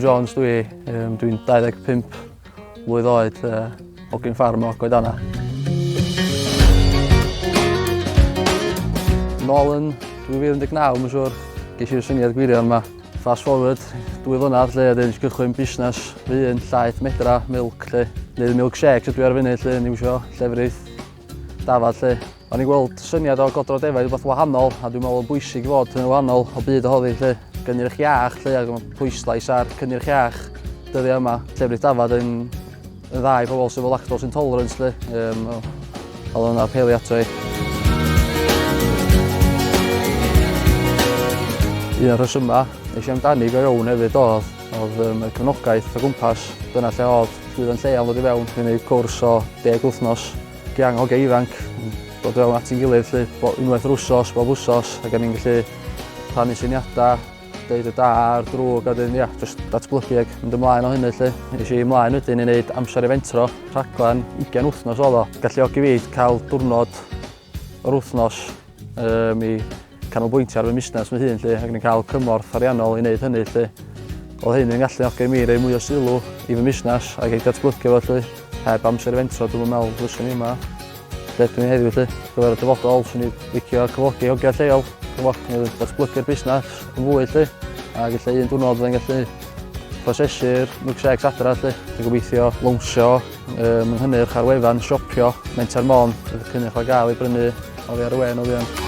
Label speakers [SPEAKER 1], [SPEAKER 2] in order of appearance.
[SPEAKER 1] Jones dwi, um, dwi'n 25 mlwydd oed, hogyn ffarm o Goedana. Nôl yn 2019, mae'n siŵr, ges i'r syniad gwirion yma. Fast forward, 2 flynedd lle, a dyn gychwyn busnes fy hun, llaeth Medra, milk lle. Neud milk shakes ydw i ar y funud lle, yn iwsio llefrith dafad lle. O'n i'n gweld syniad o godro defaid rhywbeth wahanol, a dwi'n meddwl yn bwysig i fod yn wahanol o byd ohoni lle. Gynnyrch iach lle, ac mae pwyslais ar cynnyrch iach dyddiau yma. Llefrith dafad yn dda i pobl sydd efo lactose intolerance lle. Oedd o'n apelio ato i. Un o'r rhesymau nes i amdani go iawn hefyd oedd y cefnogaeth o gwmpas. Dyna lle oedd llwyddo'n lleol ddod i fewn. Dwi'n gwneud cwrs o 10 wythnos, gang hogia ifanc, yn dod fewn at ein gilydd 'lly, unwaith yr wsos, bob wsos, ac o'n i'n gallu rhannu syniadau, deud y da a'r drwg, a wedyn, ia, just datblygu ac mynd ymlaen o hynny, 'lly. Nes i ymlaen wedyn i wneud Amser i Fentro, rhaglen 20 wythnos oedd o. Galluogi fi cael diwrnod yr wythnos i canolbwyntio ar fy musnes fy hun, 'lly, ac yn cael cymorth ariannol i wneud hynny, 'lly. Oedd hyn yn galluogi mi roi mwy o sylw i fy musnes ac ei datblygu fo, 'lly. Heb Amser i Fentro, dwi'n meddwl fyswn i yma lle dwi'n heddiw, 'lly. Gyfer y dyfodol, swn i licio cyflogi hogia lleol, gwbod, datblygu'r busnes yn fwy, 'lly. Ac ella un diwrnod fyddai'n gallu prosesu'r milkshakes adra, 'lly. Dwi'n gobeithio lawnsio yng nghynnyrch ar wefan siopio Menter Môn. Bydd y cynnyrch ar gael i brynu oddi ar y we yn o fuan.